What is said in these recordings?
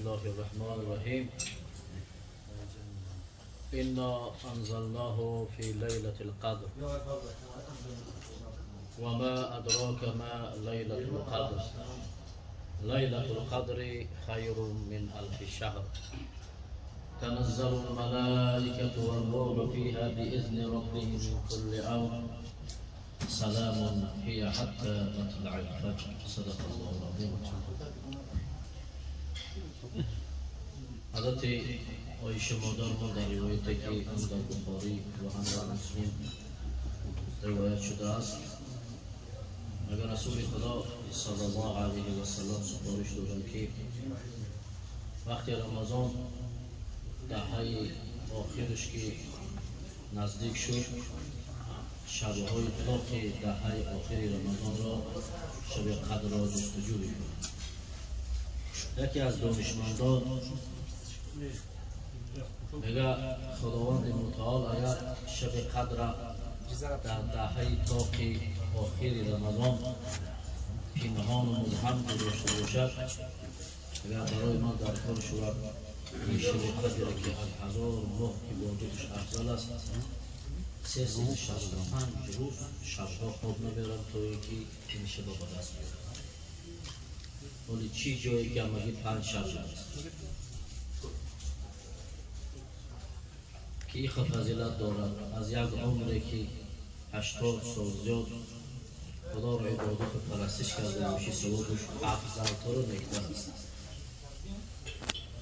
الله الرحمن الرحيم. إنا أنزلناه في ليلة القدر وما أدراك ما ليلة القدر ليلة القدر خير من ألف شهر تنزل الملائكة والروح فيها بإذن ربهم من كل أمر سلام هي حتى مطلع الفجر. صدق الله العظيم. حضرت عایشه مادر ما در روایتی که هم در بخاری و هم در مسلم روایت شده است، اگر رسول خدا صلی الله علیه و سلم سفارش دادند که وقتی رمضان دهه آخرش که نزدیک شد، شب‌های طاق دهه آخر رمضان را شب قدر را جستجو بکنید. یکی از دانشمندان میگه خداوند متعال اگر شب قدر در دهه طاق آخر رمضان پنهان و مبهم گذاشته باشد، اگر برای ما در کار شود این شب قدر که از 1000 ماه عبادتش افضل است، 365 روز شبها خواب نمیرم تا اینکه این شب به دست بیارم. ولی چی جایی که همگی 5 شب است که این فضیلت دارد. از یک عمری که 80 سال زیاد خدا را عبادت و پرستش کرده باشی، ثوابش افضل‌تر و نیکتر است.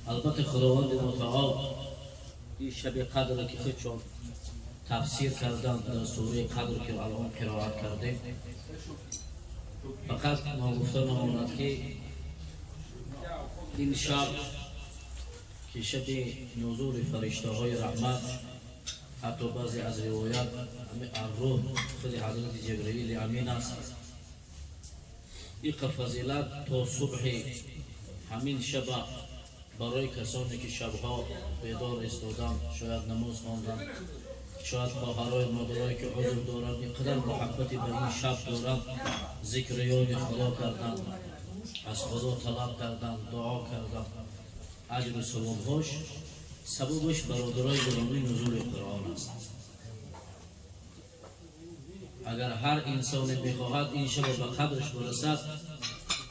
البته خداوند متعال این شب قدر که خودشان تفسیر کردند در سوره قدر که الان قرائت کردیم، فقط ناگفته نماند که این شب که شب نزول فرشته های رحمت، حتی بعضی از روایات الروح خود حضرت جبرئیل امین است، این فضیلت تا صبح همین شب برای کسانی که شبها بیدار ایستادند، شاید نماز خواندند، شاید خواهرای مادرایی که عذر دارند، اینقدر محبتی به این شب دارند، ذکر یاد خدا کردند، از خدا طلب کردند، دعا کردند، اجر و ثوابهاش سببش برادرای گرامی نزول قرآن است. اگر هر انسانی میخواهد این شب به قدرش برسد،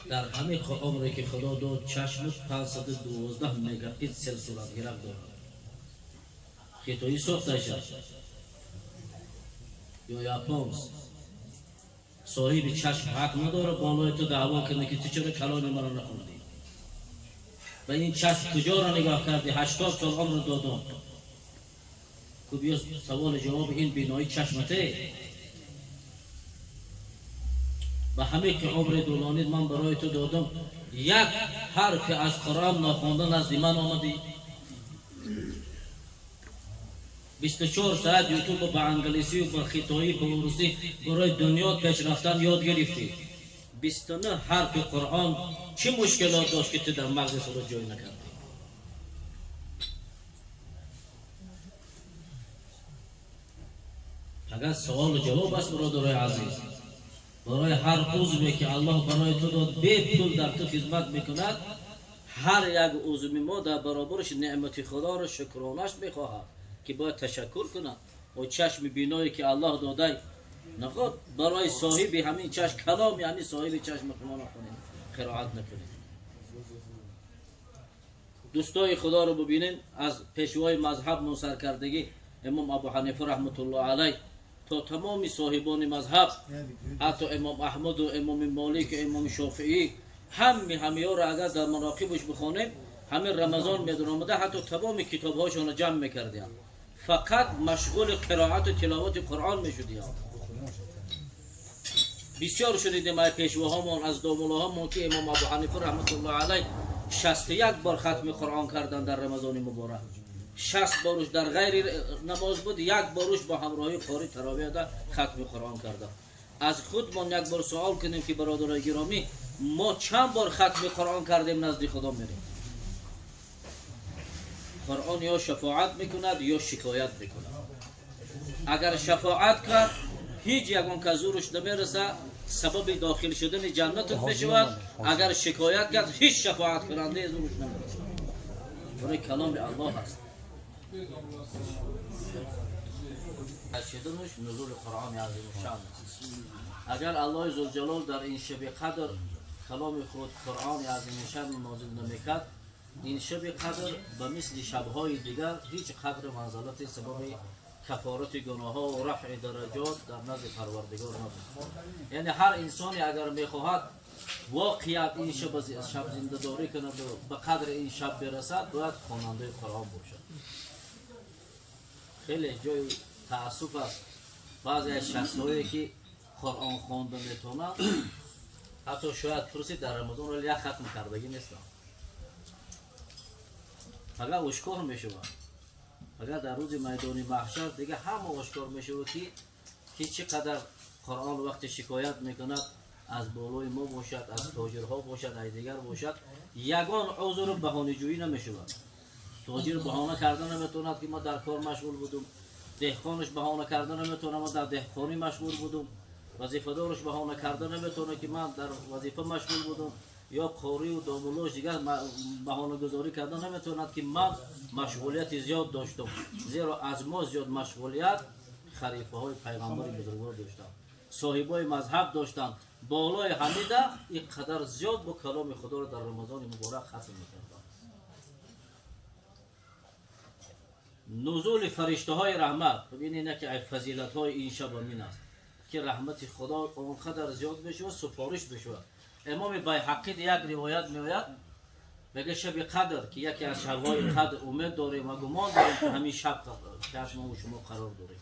در همه عمری که خدا داد چشمش 512 مگاپیکسل صورت گرفت دارد. خیتایی ساخته شد یا یاپونس صاحب چشم حق نداره بالای تو دعوا کنه که تو چرا کلام مرا نخوندی و این چشم کجا را نگاه کردی؟ 80 سال عمر دادم که بیا سوال جواب این بینایی چشمته و همه که عمر دولانید من برای تو دادم، یک حرف از قرآن نخوانده نزد من آمدی. 24 ساعت یوتیوب با انگلیسی و با خیتایی با روسی برای دنیا پیش رفتن یاد گرفتی. 29 حرف قرآن چه مشکلات داشت که تو در مغز خود جای نکردی؟ اگر سوال و جواب است برادرای عزیز، برای هر عضوی که الله برای تو داد بی پول در تو خدمت میکند، هر یک عضو ما در برابرش نعمت خدا را شکرانش میخواهد که باید تشکر کند. و چشم بینایی که الله داده نخواد برای صاحب همین چشم کلام، یعنی صاحب چشم خدا نخونیم، قرائت نکنیم. دوستای خدا رو ببینیم، از پیشوای مذهب منصرکردگی امام ابو حنیفه رحمت الله علیه تا تمام صاحبان مذهب، حتی امام احمد و امام مالک و امام شافعی، همه ها را اگر در مناقبش بخوانیم، همه رمضان میدرآمده، حتی تمام کتابهاشون را جمع میکردیم، فقط مشغول قرائت و تلاوت قرآن میشدیم. بسیار شنیدیم از پیشواهامون، از داملاهامون که امام ابو حنیفه رحمت الله علیه 61 بار ختم قرآن کردن در رمضان مبارک. 60 باروش در غیر نماز بود، یک باروش با همراهی قاری تراویح در ختم قرآن کردن. از خودمان یک بار سوال کنیم که برادرای گرامی، ما چند بار ختم قرآن کردیم نزد خدا میریم؟ قرآن یا شفاعت میکند یا شکایت میکند. اگر شفاعت کرد هیچ یگان که زورش نمیرسه، سبب داخل شدن جنتت میشود. اگر شکایت کرد هیچ شفاعت کننده زورش نمیرسه. Барои каломи Аллоҳ аст. Шуданаш нузули Қуръони азимушшаън аст. Агар Аллоҳи зулҷалол дар ин шаби қадр каломи худ Қуръони азимушшаън нозил намекард, ин шаби қадр ба мисли шабҳои дигар ҳеҷ қадру манзалати сабаби кафорати гуноҳҳо ва рафъи дараҷот дар назди Парвардигор набуд. Яъне ҳар инсоне агар мехоҳад воқеат ин шаб зиндадорӣ кунад ва ба қадри ин шаб бирасад, бояд хонандаи Қуръон бошад. Хеле ҷои таассуф аст, баъзе аз шахсҳое ки Қуръон хонда метавонанд, ҳатто шояд пурсид, дар Рамазон як хатм кардагӣ нестанд. Фақат ошкор мешавад. Фақат дар рӯзи майдони маҳшар дига ҳама ошкор мешавад, ки чӣ қадар Қуръон вақте шикоят мекунад, аз болои мо бошад, аз тоҷирҳо бошад, аз дигар бошад, ягон узру баҳонаҷӯӣ намешавад. Тоҷир баҳона карда наметавонад, ки ма дар кор машғул будум, деҳқонаш баҳона карда наметавонад, ман дар деҳқонӣ машғул будум, вазифадораш баҳона карда наметавонад, ки ман дар вазифа машғул будум, ё қорию домуллош дигар баҳонагузорӣ карда наметавонад, ки ман машғулияти зиёд доштум. Зеро аз мо зиёд машғулият халифаҳои пайғамбари бузургвор доштанд, соҳибои мазҳаб доштанд. Болои ҳамида ин қадар зиёд бо каломи Худоро дар Рамазони муборак хатм мекарданд. Нузули фариштаҳои раҳмат, бибинед, яке аз фазилатҳои ин шаб амин аст, ки раҳмати Худо он қадар зиёд мешавад, супориш мешавад. Имоми Байҳақӣ як ривоят меояд, мега шаби қадр, ки яке аз шабҳои қадр умед дорем ва гумон дорем, ки ҳамин шаб ки аз мо шумо қарор дорем,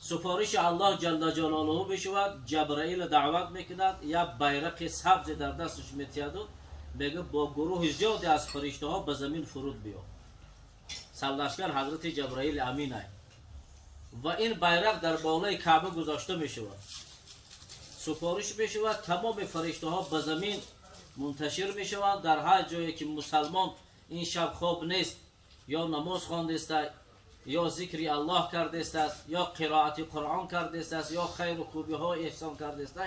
супориши Аллоҳ ҷалла ҷалолуҳу мешавад, Ҷабраилро даъват мекунад, як байрақи сабзе дар дасташ метиҳаду мега бо гурӯҳи зиёде аз фариштаҳо ба замин фуруд биё. Сарлашкар ҳазрати Ҷабраили Аминай ва ин байрақ дар болои Каъба гузошта мешавад. Супориш мешавад, тамоми фариштаҳо ба замин мунташир мешаванд. Дар ҳар ҷое ки мусалмон ин шаб хоб нест, ё намоз хондеста, ё зикри Аллоҳ кардестааст, ё қироати Қуръон кардестааст, ё хайру хубиҳо эҳсон кардеста,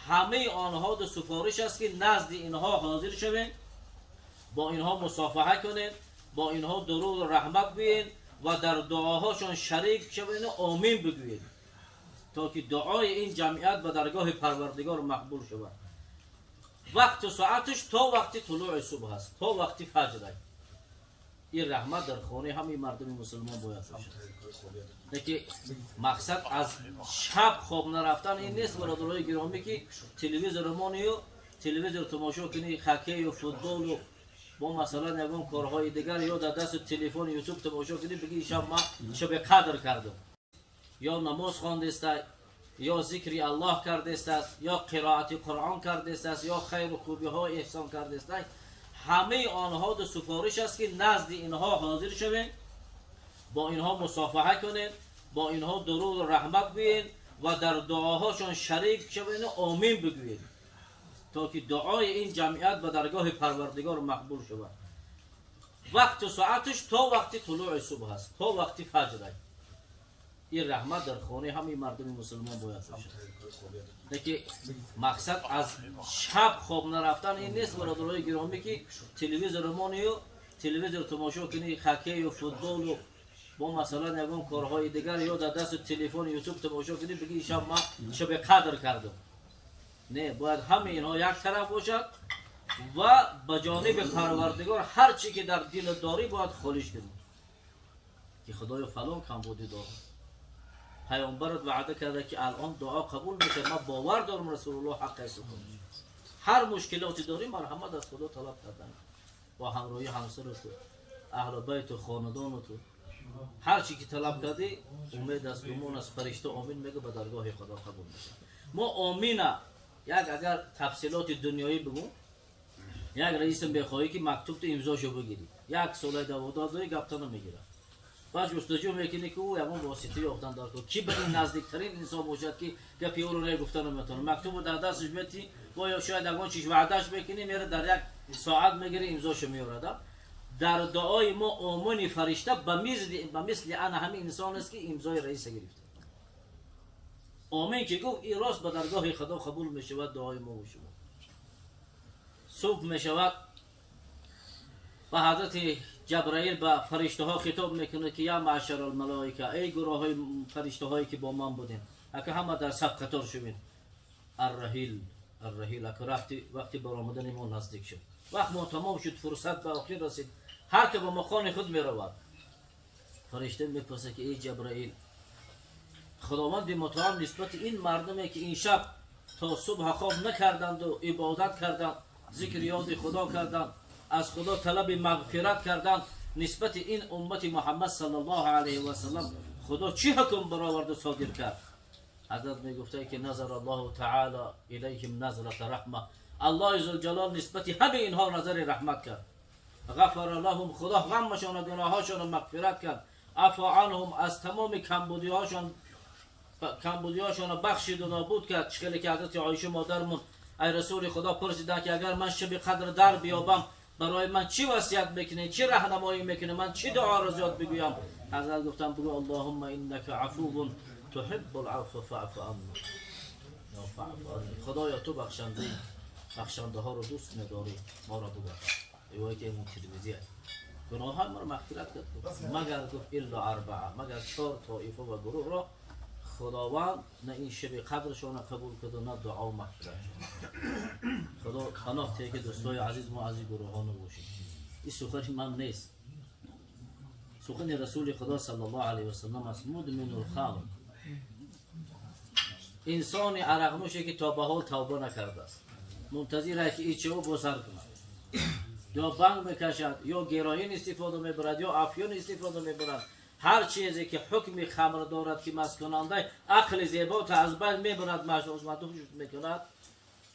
ҳамаи онҳо ду супориш аст, ки назди инҳо ҳозир шавед, бо инҳо мусофаҳа кунед, бо инҳо дуруду раҳмат гӯед ва дар дуоҳошон шарик шавед, омин бигӯед, то ки дуои ин ҷамъият ба даргоҳи Парвардигор мақбул шавад. Вақту соаташ то вақти тулӯи субҳ аст, то вақти фаҷр. Ин раҳмат дар хонаи ҳамаи мардуми мусулмон бояд бошад. Лекин мақсад аз шаб хоб нарафтан ин нест, бародарои гиромӣ, ки телевизор монию телевизор тамошо кунӣ, хоккею футболу бо масалан ягон корҳои дигар, ё дар дасту телефон ютуб тамошо кунӣ, бигӣ шаб ман шаби қадр кардам, ё намоз хондеста, ё зикри Аллоҳ кардестааст, ё қироати Қуръон кардестааст, ё хайру хубиҳо эҳсон кардеста, ҳамаи онҳо ду супориш аст, ки назди инҳо ҳозир шавед, бо инҳо мусофаҳа кунед, бо инҳо дуруду раҳмат гӯед ва дар дуоҳошон шарик шавед, омин бигӯед, то ки дуои ин ҷамъият ба даргоҳи Парвардигор мақбул шавад. Вақту соаташ то вақти тулӯи субҳ аст, то вақти фаҷр. Ин раҳмат дар хонаи ҳамаи мардуми мусулмон бояд бошад. Лекин мақсад аз шаб хоб нарафтан ин нест, бародарои гиромӣ, ки телевизор монию телевизор тамошо кунӣ, хоккею футболу бо масалан ягон корҳои дигар, ё дар дасту телефон ютуб тамошо кунӣ, бигӣ шаб ман шаби қадр кардам. Не, бояд ҳамаи инҳо як тараф бошад ва ба ҷониби Парвардигор ҳар чӣ ки дар дилат дорӣ бояд холиш кунӣ, ки Худоё, фалон камбудӣ дорам, паёмбарат ваъда карда, ки алон дуо қабул мешавад, ман бовар дорам, Расулуллоҳ ҳақ аст. Ҳар мушкилоте дорӣ, марҳамат, аз Худо талаб кардан бо ҳамроҳии ҳамсарату аҳлу байту хонадонату ҳар чӣ ки талаб кардӣ, умед аст, гумон аст, фаришта омин мега, ба даргоҳи Худо қабул мешавад. Мо омина як агар тафсилоти дунёӣ бигӯм, як раисам бехоҳӣ, ки мактубту имзошо бигирӣ, як солаи даводор дорӣ, гапта намегирад. Баъд ҷустуҷӯ мекунӣ, ки ӯ ягон восита ёфтан дар кор, ки ба ин наздиктарин инсон бошад, ки гапи ӯро не гуфта наметавонад. Мактубу дар дасташ метӣ, ё шояд ягон чиз ваъдаш мекунӣ, мера дар як соат мегири, имзошо меорада. Дар дуои мо омони фаришта ба мисли ана ҳамин инсон аст, ки имзои раиса гирифта, омин ки гуфт, ин рост ба даргоҳи Худо қабул мешавад дуои мо ва шумо. Субҳ мешавад. و حضرت جبرائیل به فرشته ها خطاب میکنه که یا معشر الملائکه، ای گروه های فرشته هایی که با من بودین، اگه همه در صف قطار شوین. الرحیل الرحیل، اگه رفتی وقتی برآمدن ما نزدیک شد، وقت ما تمام شد، فرصت به آخر رسید، هر که به مکان خود میرود. فرشته میپرسه که ای جبرائیل، خداوند متعال نسبت این مردمی که این شب تا صبح خواب نکردند و عبادت کردند، ذکر یاد خدا کردند، از خدا طلب مغفرت کردند، نسبت این امت محمد صلی الله علیه و سلم خدا چی حکم برآورد و صادر کرد؟ حضرت میگفته که نظر الله تعالی الیهم نظرة رحمه، الله ذوالجلال نسبت همه اینها نظر رحمت کرد. غفر لهم، خدا غمشان و گناهاشان مغفرت کرد. عفا عنهم، از تمام کمبودی‌هاشان بخشید و نابود کرد. چخیلی که حضرت عایشه مادرمون ای رسول خدا پرسیدن که اگر من شب قدر در بیابم برای من چی وصیت میکنی، چی راهنمایی میکنی، من چی دعا را زیاد بگویم؟ حضرت گفتن بگو اللهم انک عفو تحب العفو فاعف عنا. خدایا تو بخشنده، بخشنده ها رو دوست نداری، ما را ببخش. روایت امام ترمذی است. گناه های ما را مغفرت کرد، مگر گفت الا اربعه، مگر 4 طایفه و گروه را خداوند نه این شب قدرشان قبول کرد و نه دعا و مغفرت. خدا پناه ته که دوستای عزیز ما از این گروه ها نباشیم. این سخن من نیست، سخن رسول خدا صلی الله علیه و سلم است. مدمن الخمر، انسان عرق نوشه که تا به حال توبه نکرده است، منتظر است که این چه او سر کند، یا بنگ میکشد، یا گرایین استفاده میبرد، یا افیون استفاده میبرد. هر چیزی که حکم خمر دارد که مست کننده عقل زیبا تا از بین میبرد، مدهوش میکند.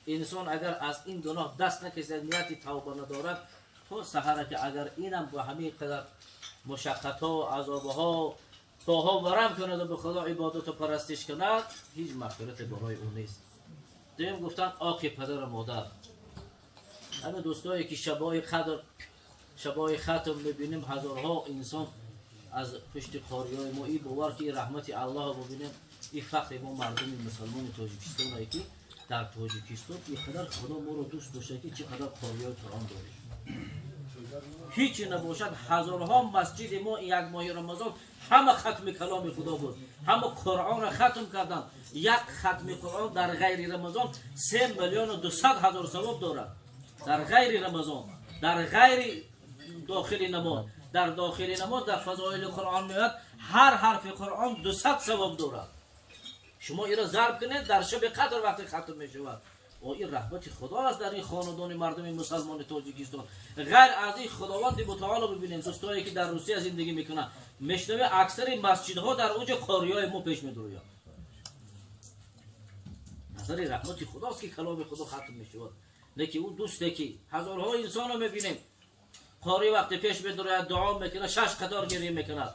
انسان اگر از این گناه دست نکشد، نیت توبه ندارد، تا سحر که اگر اینم با همه قدر مشقت ها و عذاب ها پاها ورم کند و به خدا عبادت و پرستش کند، هیچ مغفرت برای او نیست. دویم گفتن آقی پدر و مادر. همه دوستایی که شبای قدر، شبای ختم میبینیم هزارها انسان از پشت قاریای ما، این باور که رحمت الله رو ببینیم، این فخر ما مردم مسلمان تاجیکستان است که در تاجیکستان اینقدر خدا ما رو دوست داشته که چقدر قاریای قرآن داریم. هیچی نباشد هزارها مسجد ما یک ماه رمضان همه ختم کلام خدا بود، همه قرآن را ختم کردند. یک ختم قرآن در غیر رمضان 3,200,000 ثواب دارد. در غیر رمضان، در غیر داخل نماز، در داخل نماز در فضایل قرآن میاد هر حرف قرآن 200 ثواب دارد. شما این را ضرب کنید در شب قدر وقتی ختم میشود. و این رحمت خدا است در این خاندان مردم مسلمان تاجیکستان. غیر از این خداوند متعال ببینید دوستایی که در روسیه زندگی میکنن، میشنوه اکثر مسجدها در اوج قاریای ما پیش میدروید. نظر رحمت خداست که کلام خدا ختم میشود. لیکن او دوسته که هزارها انسان رو میبینیم قاری وقتی پیش میدروید دعا میکنه، 6 قطار گریه میکند.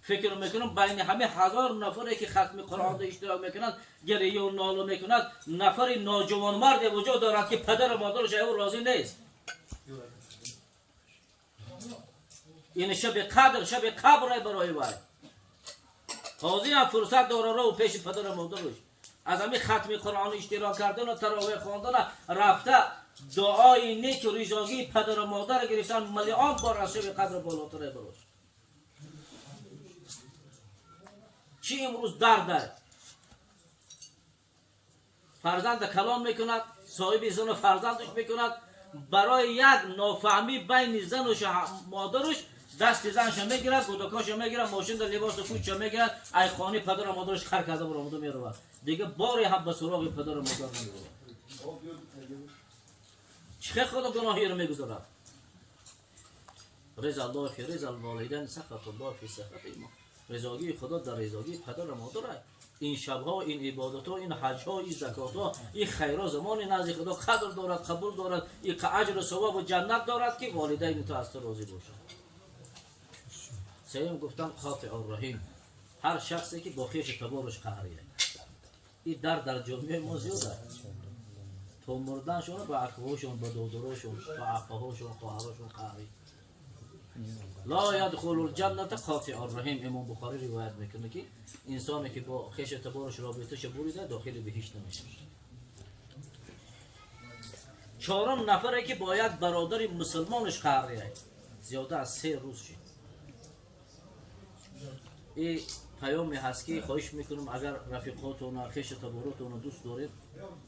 فکر میکنم بین همه 1000 نفری که ختم قرآن اشتراک میکنند گریه و ناله میکند، نفر ناجوانمرد وجود دارد که پدر و مادرش او راضی نیست. این شب قدر، شب قبر برای وای. قاضی هم فرصت داره رو پیش پدر و مادرش از همین ختم قرآن اشتراک کردن و تراویح خواندن رفته دعای نیک و رضاگی پدر و مادر گرفتن، ملیان بار از شب قدر بالاتر براش. چی امروز درد است؟ فرزند کلام میکند، صاحب زن و فرزندش میکند، برای یک نافهمی بین زن و مادرش دست زنش میگیرد، گودکاش میگیرد، ماشین در لباس کوچه میگیرد، ای خانه پدر و مادرش خر کرده برآمده میرود، دیگه باری هم به سراغ پدر و مادر نمیرود. چه خدا گناهی رو میگذارد؟ رضا الله فی رضا الوالدین، سخط الله فی سخط ما. رضاگی خدا در رضاگی پدر و مادر. این شبها، این عبادت ها، این حج ها، این زکات ها، این خیرها زمان نزد خدا قدر دارد، قبول دارد، این اجر و ثواب و جنت دارد که والدین تو از تو راضی باشند. سوم گفتن قاطع الرحیم، هر شخصی که با خویش تبارش قهریه. این در جامعه ما زیاد است. تا مردنشون با اخواشون، با دادراشون، با عقاهاشون، خواهراشون قهری. لا يدخل الجنة قاطع الرحیم. امام بخاری روایت میکنه که انسانی که با خویش تبارش رابطه‌اش بریده داخل بهشت نمیشه. چهارم نفره که باید برادر مسلمانش قهریه. Зиёда аз 3 рӯз шид. И паёме ҳаст, ки хоҳиш мекунам, агар рафиқотона, хешу таборотона дӯст доред,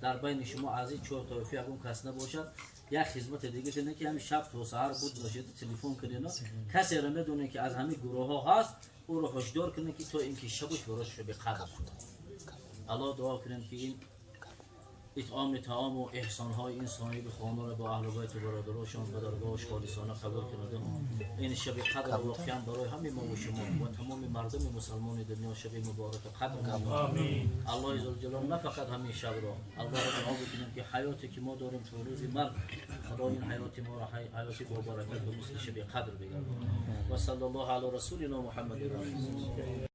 дар байни шумо аз ин чор тоифа ягон кас набошад, як хизмати дига кунед, ки ҳамин шаб то саҳар буд бошед, телефон кунед, касеро медонед, ки аз ҳамин гурӯҳҳо ҳаст, ӯро ҳушдор кунед, ки то ин ки шабаш барош шаби қадр шуд. Аллоҳ дуо кунем, ки ин итъоми таому эҳсонҳои ин соҳиби хонаро бо аҳлу байту бародарошон ба даргоҳаш холисона қабул кунад. Ин шаби қадр воқеан барои ҳамаи мо ва шумо ва тамоми мардуми мусалмони дунё шаби муборака қадр. Аллоҳи зулҷалол на фақат ҳамин шабро, Аллоҳро дуо бикунем, ки ҳаёте ки мо дорем то рӯзи марг, Худо ин ҳаёти моро ҳаёти бобаракат ба мисли шаби қадр бигардонад. Ва саллаллоҳу ала расулино Муҳаммадин.